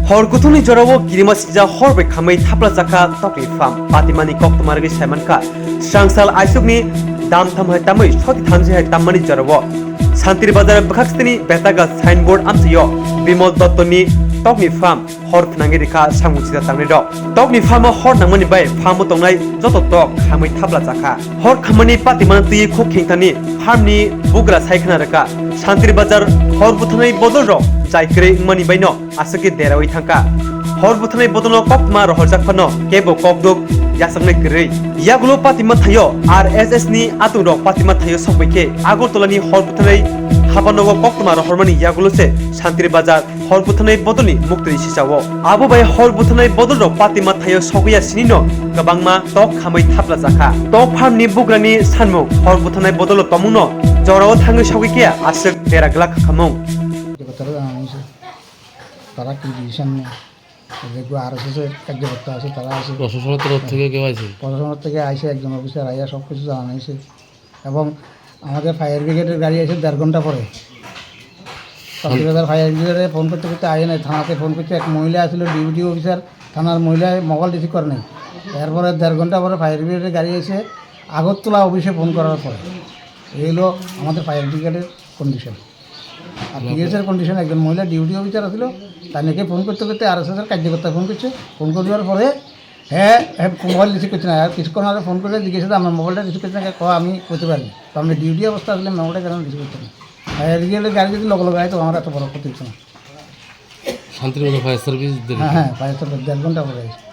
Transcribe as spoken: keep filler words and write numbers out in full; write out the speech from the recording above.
Hor kuthumni jorao kirima sijak hor bai khamwi thapla chakha tokni farm. Patimani koktwma rwgwi saimankha, srangsal aisukni dam tham hai tamwi soti thamchi hai tammani jorao. Santiri Bazar bwkhak stini betaga signboard amchaio Bimal Dottoni tokni farm hor phnangwi rikha samung sida tangnai rok. Tokni farm o hor nangmani bai farm o tongnai joto tok khamwi thapla chakha. Hor khammani patimano twi khuk khengthani farm ni bugra sai khna rwkha. Santiri Bazar hor buthanai bodol rok jai kwrwi wngmani baino aswk khe deraui thangkha. Hor buthanai bodolno koktwma rohorjak phano kebo kokduk yachaknai kwrwi. Yagulo patima thaio R S S ni atung rok patima thaio sokbai khe Agartala ni hor buthanai hapanogo koktwma rohormani yagulo se Santiri Bazar hor buthanai bodolni muktwi sisao. Abo bai hor buthanai bodol rok patima thaio sogwi ya sinino kwbangma tok khamwi thapla chakha. Tok farm ni bugrani sanmung hor buthanai bodolo tomungno jorao thangwi sogwi khe aswk dera glak khamung. Tara kritician ni, যেগুলো আরএসএস এর কার্যকর্তা আছে, তারা আছে। প্রশাসনের তরফ থেকে কেউ আছে? প্রশাসনের থেকে আইসে একজন অফিসার, আইয়া সব কিছু জানানো হয়েছে। এবং আমাদের ফায়ার ব্রিগেডের গাড়ি এসে দেড় ঘন্টা পরে। কক্সবাজার ফায়ার ব্রিগেডে ফোন করতে করতে আইয়ে নাই, থানাতে ফোন করছে, এক মহিলা আসলে ডিউটি অফিসার, থানার মহিলা মোবাইল রিসিভ করে নাই। এরপরে দেড় ঘন্টা পরে ফায়ার ব্রিগেডের গাড়ি এসে আগরতলা অফিসে ফোন করার পরে এই হলো আমাদের ফায়ার ব্রিগেডের কন্ডিশন। আর পিএস এর কন্ডিশন, একজন মহিলা ডিউটি অফিসার আছিল, তানিকে ফোন করতে করতে আরএসএস এর কার্যকর্তা ফোন করছে। ফোন করার পরে হ্যাঁ, হ্যাঁ, মোবাইল রিসিভ করছে না। আর কিছুক্ষণ আগে ফোন করে জিজ্ঞেস করছে, "আমার মোবাইলটা রিসিভ করছে না, কো আমি করতে পারি।" তো আপনি ডিউটি অবস্থা আসলে মোবাইলটা কেন রিসিভ করতে না? আর রিয়েলের গাড়ি যদি লগে লগে হয়, তো আমার এত বড় ক্ষতি হতো না। শান্তির মতো ফায়ার সার্ভিস দেরি হ্যাঁ, করে। হ্যাঁ, ফায়ার সার্ভিস দেড় ঘন্টা পরে এসে।